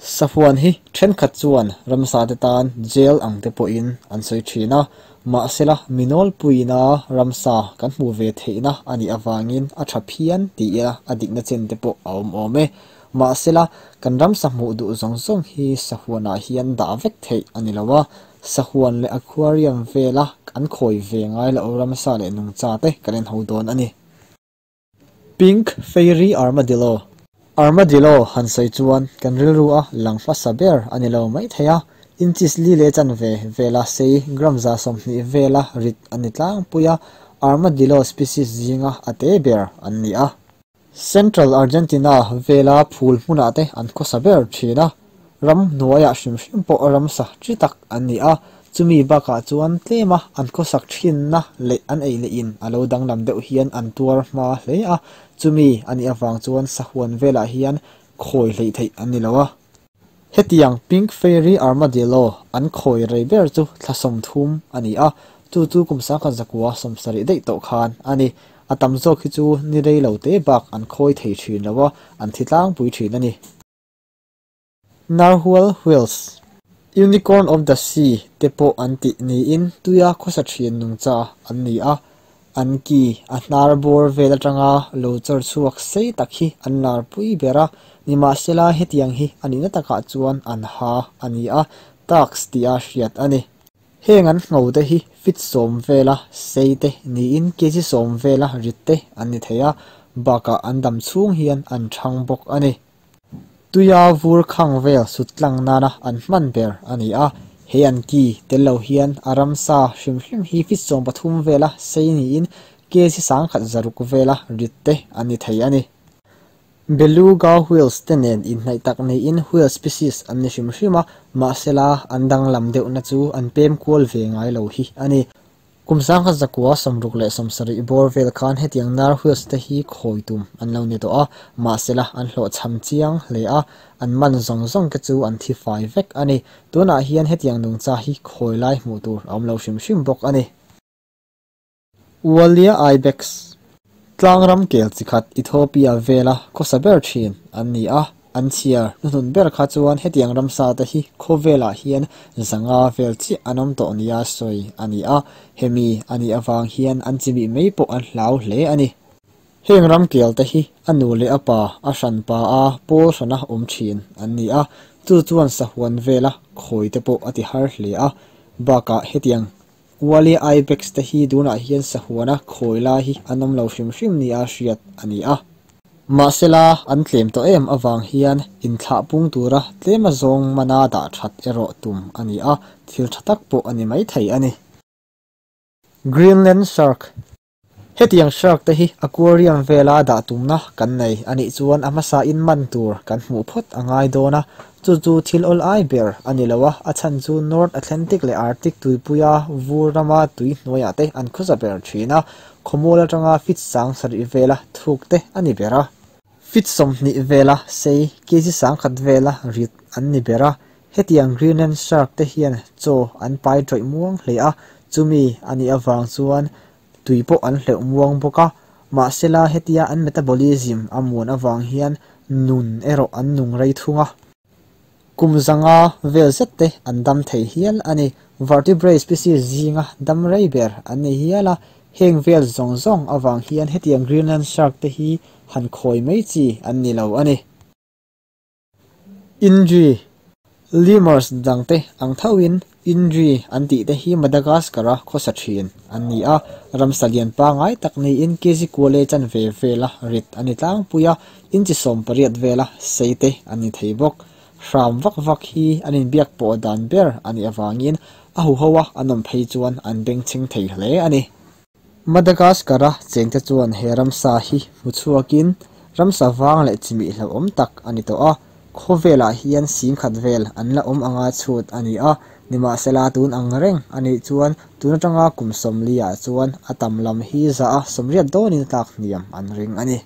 Sahuan hi thenkhat chuan ramsa te tan jail ang te pawhin an sawi thin a, mahsela mi nawlpuiina ramsa kan hmuh ve theihna a nih avangin a tha phian ti ila a dikna chen te pawh a awm awm e. Mahsela kan ramsa hmuh duh zawng zawng hi sahuanah hian dah vek theih a ni lo a, sahuan leh aquarium vela an khawi ve ngai loh ramsa leh nungcha te kan en ho dawn a ni. Pink Fairy Armadillo Armadillo han sawi chuan kan rilru a lang hmasa ber a ni lo mai thei a, inches li leh chanve vela sei gram 120 vela rit a ni tlangpui a, armadillo species zinga a te ber an ni a. Central Argentina vela phul hmunah te an khawsa ber thin a, ram hnuaiah hrim hrim pawh ramsa chi tak an ni a, chumi bakah chuan tlema an khawsak thinna leh an ei leh in a lo danglam deuh hian an tuar hma hle a, chumi a nih avang chuan sahuan velah hian khawi hleih theih an ni lo a. Hetiang Pink Fairy Armadillo an khawi rei ber chu thla 30 a ni a, chu chu kum 1970 daih tawh khan a ni. A tam zawk hi chu ni rei lo te bak an khawi thei thin lo a, an thi tlangpui thin a ni. Narwhal Whales Unicorn of the Sea te pawh an tih niin tuia khawsa thin nungcha an ni a, an ki a hnar bawr vel atanga lo chawr chhuak sei tak hi an larpui ber a, nimahsela hetiang hi a nihna takah chuan an ha a ni a, tusk tia hriat a ni. Heng an ngho te hi feet 10 vela sei te niin kg 10 vela rit te an ni thei a, bakah an dam chhung hian an thang bawk a ni. Tuia vur khang vel sut tlang nana an hman ber a ni a, he an ki tel lo hian a ramsa hrim hrim hi feet 13 vela sei niin kg 160 vela rit te an ni thei a ni. Beluga whales te nen inhnaih tak niin whale species an ni hrim hrim a, mahsela an danglam deuhna chu an pem kual ve ngai lo hi a ni. Kum 1967 bawr vel khan hetiang narwhals te hi khawi tum an lo ni tawh a, mahsela an hlawhchham chiang hle a, an man zawng zawng te chu an thi fai vek a ni. Tunah hian hetiang nungcha hi khawi lai hmuh tur a awm lo hrim hrim bawk a ni. Walia Ibex Tlangram kel chikhat Ethiopia vela khawsa ber thin an ni a, an chhiar hnuhnun ber kha chuan hetiang ramsa te hi khawvelah hian zanga vel chiah an awm tawh nia sawi a ni a, hemi a nih avang hian an chimih mai pawh an hlau hle a ni. Heng ram kel te hi a nu leh a pa a hran pa a pawl hrana awm thin an ni a, chu chuan sahuan vela khawi te pawh a ti har hle a, bakah hetiang Walia Ibex te hi tunah hian sahuana khawi lai hi an awm lo hrim hrim nia hriat a ni a. Mahsela an tlem tawh em awang hian inthlah pung tura tlema zawng mana dah that erawh tum a ni a, thil tha tak pawh a ni mai thei a ni. Greenland Shark Hetiang shark te hi aquarium vela dah tumna kan nei anih chuan a hmasa in man tur kan hmuh phawt a ngai dawn a, chu chu thil awl ai ber a ni lo a, a chhan chu North Atlantic leh Arctic tuipuia vur rama tui hnuaiah te an khawsa ber thin a, khawmual atanga feet 70 vela thuk te a ni ber a. Feet 20 vela sei kg 100 vela rit an ni ber a, hetiang Greenland shark te hian chaw an pai tawih muang hle a, chumi a nih awang chuan tui pawh an hleuh muang bawk a, mahsela hetia an metabolism a muan awang hian nun erawh an nung rei thung a. Kum zanga vel zet te an dam thei hial a ni. Vertebrate species zinga dam rei ber an ni hial a, heng vel zawng zawng awang hian hetiang Greenland shark te hi han khawi mai chi an ni lo a ni. Indri Lemurs dangte ang thoin Indri an tih te hi Madagascar a khawsa thin an ni a, ramsa lian pangai tak niin kg kuale chanve vela rit an ni tlangpui a, inchi 18 vela sei te an ni thei bawk. Hram vak vak hi an inbiak pawh dan ber a nih awangin a huho a an awm phei chuan an bengchheng thei hle a ni. Madagascar a chengte chuan he ramsa hi hmu chhuakin ramsa wang leh chimih hlauhawm tak a ni tawh a, khawvelah hian 10,000 vel an la awm anga chhut a ni a, nimahsela tun ang reng a nih chuan tun atanga kum 40 ah chuan a tam lam hi za a 80 dawnin tlak hniam an ring a ni.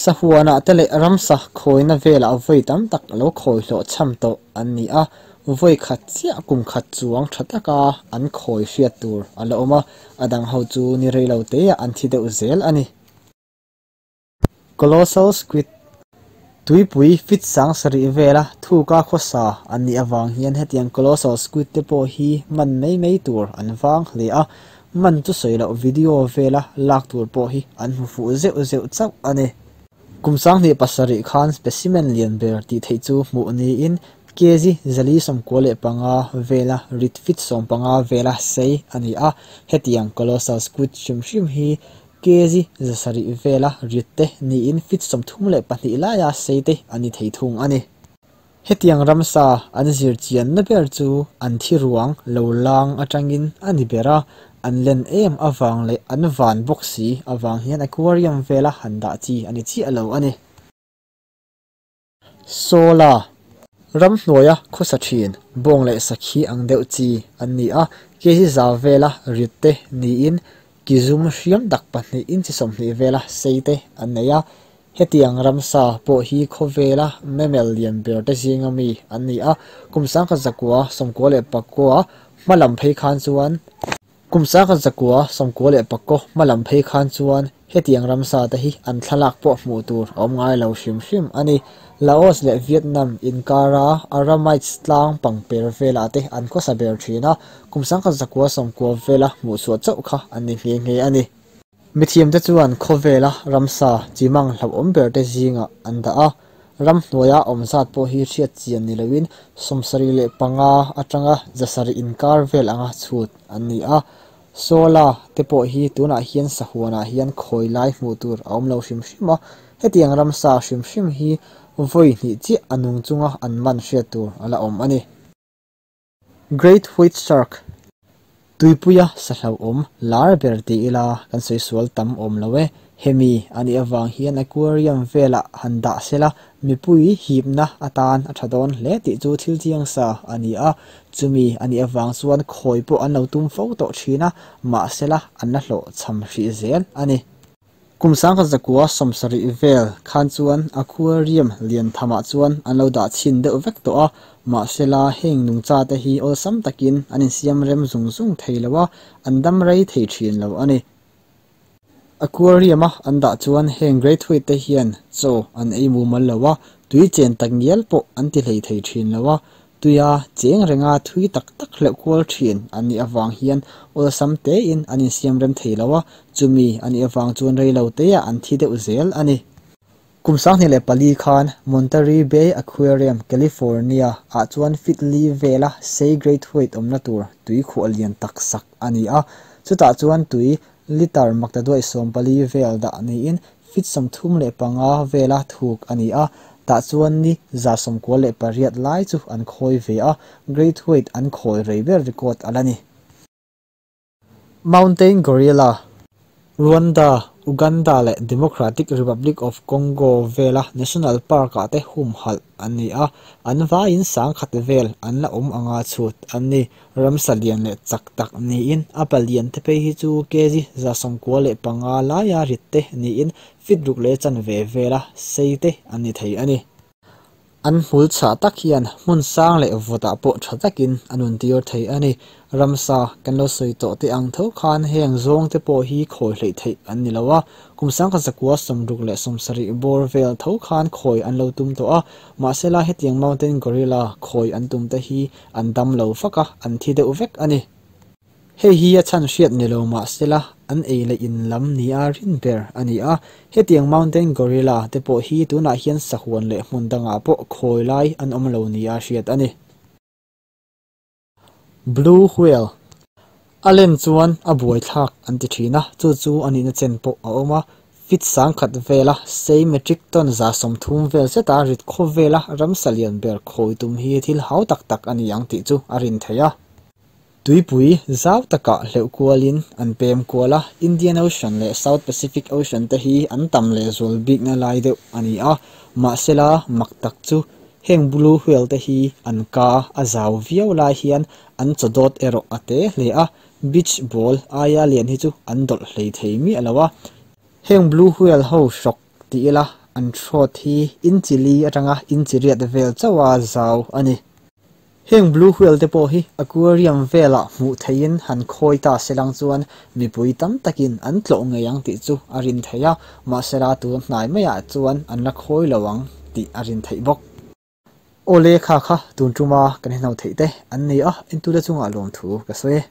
Sahuanah te leh ramsa khawina velah vawi tam tak lo khawi hlawh cham tawh an ni a, vawi khat chiah kum khat chuang tha taka an khawi hriat tur a la awm a, a dang ho chu ni rei lo te ah an thi deuh zel a ni. Colossal Squid. Tuipui fit 7000 vela thuka khawsa an nih avang hian hetiang colossal squid te pawh hi man mai mai tur an vang hle a, man chu sawi loh video vela lak tur pawh hi an hmu fuh zeuh zeuh chauh a ni. Kum 2007 khan specimen lian ber tih theih chu hmuh niin kg 495 vela rit fit 15 vela sei a ni a, hetiang colossal squid hrim hrim hi kg 700 vela rit te niin fit 32 laia sei te a ni thei thung a ni. Hetiang ramsa an zir chian na ber chu an thi ruang lo lang atangin a ni ber a, an len em awang leh an van bawk si awang hian aquarium vela han dah chi a ni chiah lo a ni. Sola ramhnuaia khawsa thin bawng leh sakhi ang deuh chi an ni a, kg 100 vela rit te niin kizum hriam tak 2 inch 20 vela sei te an nei a. Hetiang ramsa pawh hi khawvela mammal lian ber te zinga mi an ni a, kum 1994 hmalam phei khan chuan kum 1994 hmalam phei khan chuan hetiang ramsa te hi an thlalak pawh hmuh tur a awm ngai lo hrim hrim a ni. Laos leh Vietnam inkara Aramites tlang pangper vela te an khawsa ber thin a, kum 1990 vela hmuh chhuah chauh kha an ni nghe nghe a ni. Mithiam te chuan khawvela ramsa chimang hlauhawm ber te zinga an dah a, ramhnuaia awm zat pawh hi hriat chian ni loin 75 atanga 700 inkar vel anga chhut an ni a. Sola te pawh hi tunah hian sahuanah hian khawi lai hmuh tur a awm lo hrim hrim a, hetiang ramsa hrim hrim hi vawi hnih chiah a nung chunga an man hriat tur a la awm a ni. Great White Shark tuipuia sahlauhawm lar ber ti ila kan sawi sual tam awm lo e. Hemi ani awang hian aquarium vela han dah sela mipui hipna atan a tha dawn hle tih chu thil chiang sa ani a, chumi ani awang chuan khawi pawh an lo tum fo tawh thina, mahsela an la hlawh cham hrih zel ani. Kum 1970 vel khan chuan aquarium lian thamah chuan an lo dah chhin deuh vek tawh a, mahsela heng nungcha te hi awlsam takin an insiam rem zung zung thei lo a, an dam rei thei thin lo ani. Aquarium a an dah chuan heng Great White te hian chaw an ei mumal lo a, tui chen tak ngial pawh an ti hlei thei thin lo a, tuia cheng renga thui tak tak hleuh kual thin an nih awang hian awlsam tein an insiam rem thei lo a, chumi an nih awang chuan rei lo te ah an thi deuh zel ani. Kum 2004 khan Monterey Bay Aquarium, California ah chuan fit li vela sei Great White awmna tur tui khuah lian tak sak ani a, chutah chuan tui liter maktaduai 14 vel dah niin fit 35 vela thuk ani a, tah chuan ni 98 lai chu an khawi ve a, Great White an khawi rei ber record ala ni. Mountain Gorilla Rwanda, Uganda leh Democratic Republic of Congo vela National Park ah te humhalh an ni a, an vaiin 1000 vel an la awm anga chhut an ni. Ramsa lian leh chak tak niin a palian te phei hi chu kg 95 laia rit te niin fit ruk leh chanve vela sei te an ni thei ani. An hmul chhah tak hian hmun sang leh vawtah pawh tha takin an un tir thei ani. Ramsa kan lo sawi tawh te ang tho khan heng zawng te pawh hi khawi hleih theih an ni lo a, kum 1960 bawr vel tho khan khawi an lo tum tawh a, mahsela hetiang mountain gorilla khawi an tum te hi an dam lo vak a, an thi deuh vek ani. Hei hi a chhan hriat ni lo mahsela an ei leh in lam ni a rin ber ani a, hetiang mountain gorilla te pawh hi tunah hian sahuan leh hmun dangah pawh khawi lai an awm lo ni a hriat ani. Blue Whale a len chuan a buai thlak an ti thin a, chu chu ani na chen pawh a awm a, fit 1000 vela sei metric ton 130 vel zeta rit khaw vela ramsa lian ber khawi tum hi thil hau tak tak ani ang tih chu a rin thei a. Tuipui zau takah hleuh kualin an pem kual a, Indian Ocean leh South Pacific Ocean te hi an tam leh zual bikna lai deuh ani a, mahsela mak tak chu heng Blue Whale te hi an ka a zau viau lai hian an chawdawt erawh a te hle a, beach ball aia lian hi chu an dawlh hlei thei miah lo a. Heng Blue Whale ho hrawk ti ila an throat hi inchi li atanga inchi riat vel chauha zau ani. Heng Blue Whale te pawh hi aquarium vela hmuh theiin han khawi ta selang chuan mipui tam takin an tlawh ngei ang tih chu a rin thei a, mahsela tun hnai maiah chuan an la khawi lo ang tih a rin theih bawk. Awle kha kha tun tuma kan inhno theih te an ni a, entute chungah lawmthu ka sawi e.